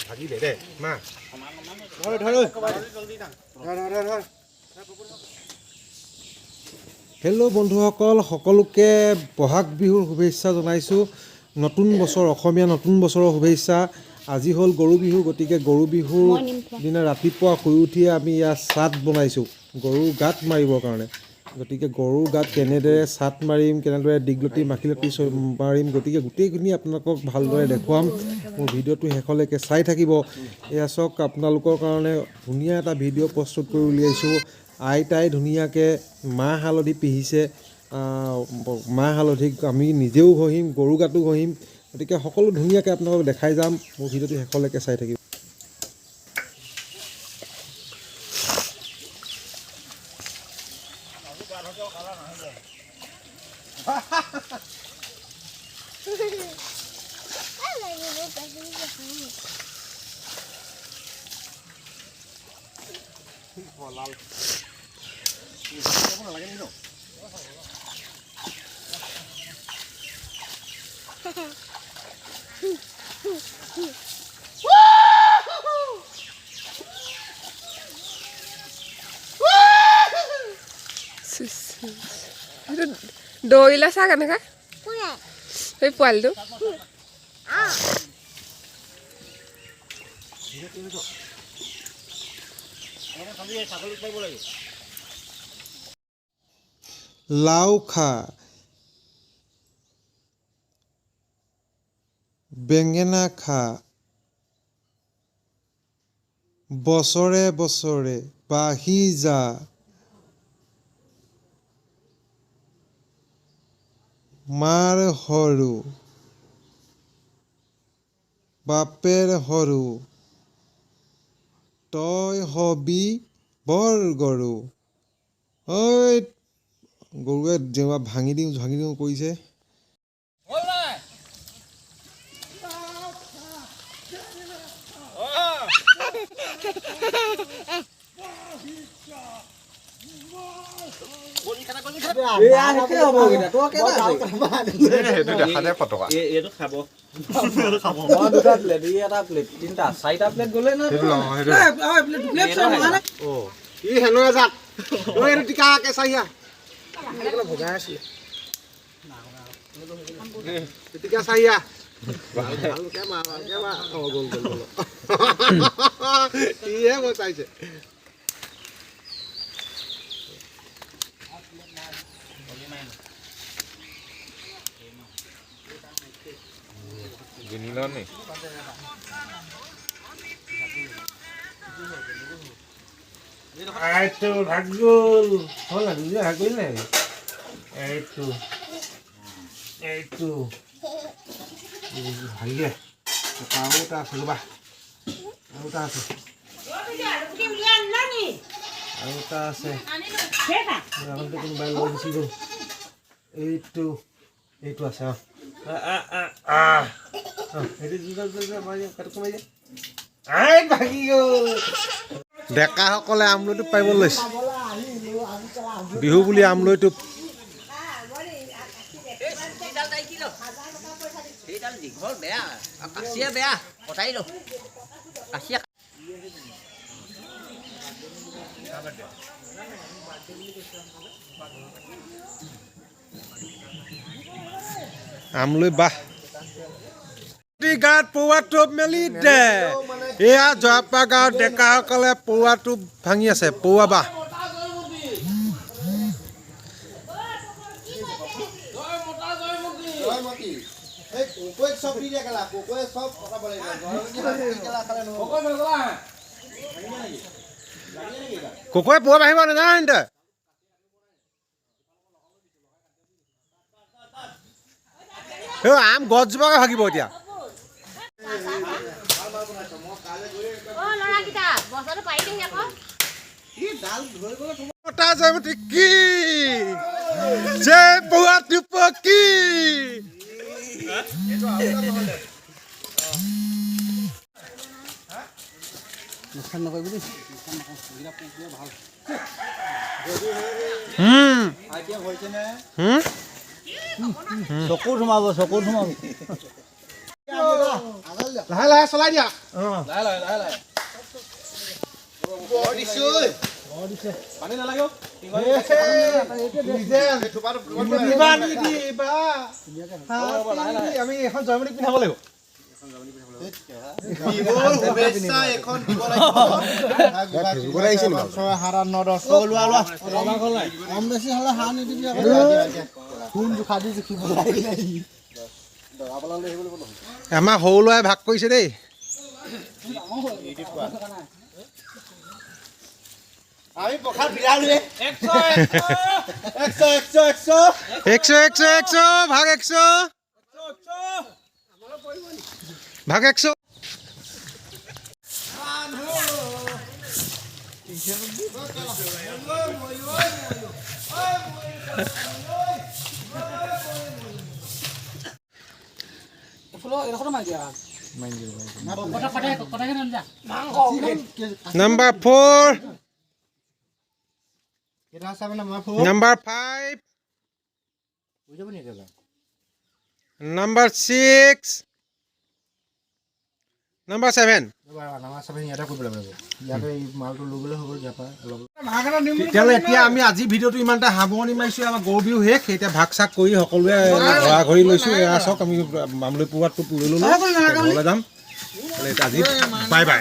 ভাগিলে দে মা, ধৰ ধৰ ধৰ ধৰ ধৰ। হেল্ল' বন্ধুসকল, সকলোকে বহাগ বিহুৰ শুভেচ্ছা জনাইছোঁ। নতুন বছৰ, অসমীয়া নতুন বছৰৰ শুভেচ্ছা। আজি হ'ল গৰু বিহু, গতিকে গৰু বিহুৰ দিনা ৰাতিপুৱা শুই উঠিয়ে আমি ইয়াত চাট বনাইছোঁ গৰুৰ গাত মাৰিবৰ কাৰণে। গতিকে গৰুৰ গাত কেনেদৰে চাট মাৰিম, কেনেদৰে দীঘলতি মাখিলতি মাৰিম, গতিকে গোটেইখিনি আপোনালোকক ভালদৰে দেখুৱাম। মোৰ ভিডিঅ'টো শেষলৈকে চাই থাকিব। এয়া চাওক, আপোনালোকৰ কাৰণে ধুনীয়া এটা ভিডিঅ' প্ৰস্তুত কৰি উলিয়াইছোঁ। আইতাই ধুনীয়াকৈ মাহ হালধি পিহিছে। মাহ হালধি আমি নিজেও ঘঁহিম, গৰু গাতো ঘঁহিম। গতিকে সকলো ধুনীয়াকৈ আপোনালোকক দেখাই যাম। মোৰ ভিডিঅ'টো শেষলৈকে চাই থাকিব। সেইটো দৌৰিলে চা কেনেকৈ সেই পোৱালিটো। লাও খা, বেঙেনা খা, বছৰে বছৰে বাঢ়ি যা। মাৰ সৰু, বাপেৰ সৰু, তই হবি বৰ গৰু। ঐ, গৰুৱে জেওৰা ভাঙি দিওঁ ভাঙি দিওঁ কৰিছে। সেইটো দেখাতে ফটকা। এইটো খাব। দুটা প্লেট, ই এটা প্লেট, তিনিটা চাৰিটা প্লেট গ'লে না। সেইটো লওঁ, সেইটো। ই হেনো এজাত ঐ, এইটো টিকাকে চাহিয়া ভগাই আছিলে। টিকা চাহিয়া, ভালকে মাৰ, ভালকে মাৰ। অ, গ'ল গ'ল গ'ল। ইহে মই চাইছে। গুণি ল নি। এইটো ভাগ গ'ল, হ'ল না? দুজনে ভাগ কৰিলে নাই। এইটো এইটো ভাগিলে। আৰু এটা আছে, ৰ'বা, আৰু এটা আছে, আৰু এটা আছে। আগতে কোনোবাই লৈ গুচি গ'ল। এইটো এইটো আছে। অঁ, সেইটো যোৱা যোৱা যোৱা, মাৰি দিয়া, পেটত সোমাই দিয়া। I, ভাগি গ'ল। ডেকাসকলে আমলৈ টোপ পাৰিব লৈছে। বিহু বুলি আমলৈ টোপ। সেইডাল দীঘল বেয়া, কাচিয়া বেয়া, কটাই ল কাচিয়া। আমলৈ বাহ গাঁত পৰুৱা টোপ মেলি দে। এয়া জয়পা গাঁৱৰ ডেকাসকলে পৰুৱা টোপ ভাঙি আছে, পৰুৱা বাহ। ককৈ পৰুৱা বাঢ়িব নাজান তই? আম গছজোপাকে ভাগিব এতিয়া। জয়মতী কি যে পৰুৱা টোপ কি। লোকচান নকৰিবি দেই। চকুত সোমাব, চকুত সোমাব। লাহে লাহে চলাই দিয়া। লাহে লাহে, লাহে লাহে। পানী নালাগে। নিবা নিদিবা। আমি এখন জয়মতীক পিন্ধাব লাগিব। আমাৰ সৰু ল'ৰাই ভাগ কৰিছে দেই। আমি প্ৰসাদ বিলালোৱে। 100, 100, 100। 100, 100, 100, ভাগ 100, ভাগ 100। Number 4, number 5, number 6, number 7। তেতিয়াহ'লে এতিয়া আমি আজি ভিডিঅ'টো ইমানটা সামৰণি মাৰিছোঁ। আমাৰ গৰু বিহু শেষ। এতিয়া ভাগ চাগ কৰি সকলোৱে ঘৰা ঘৰি লৈছোঁ। এয়া চাওক, আমি আমলৈ পৰুৱাটো লৈ ল'লোঁ, ঘৰলৈ যাম। আজি বাই বাই।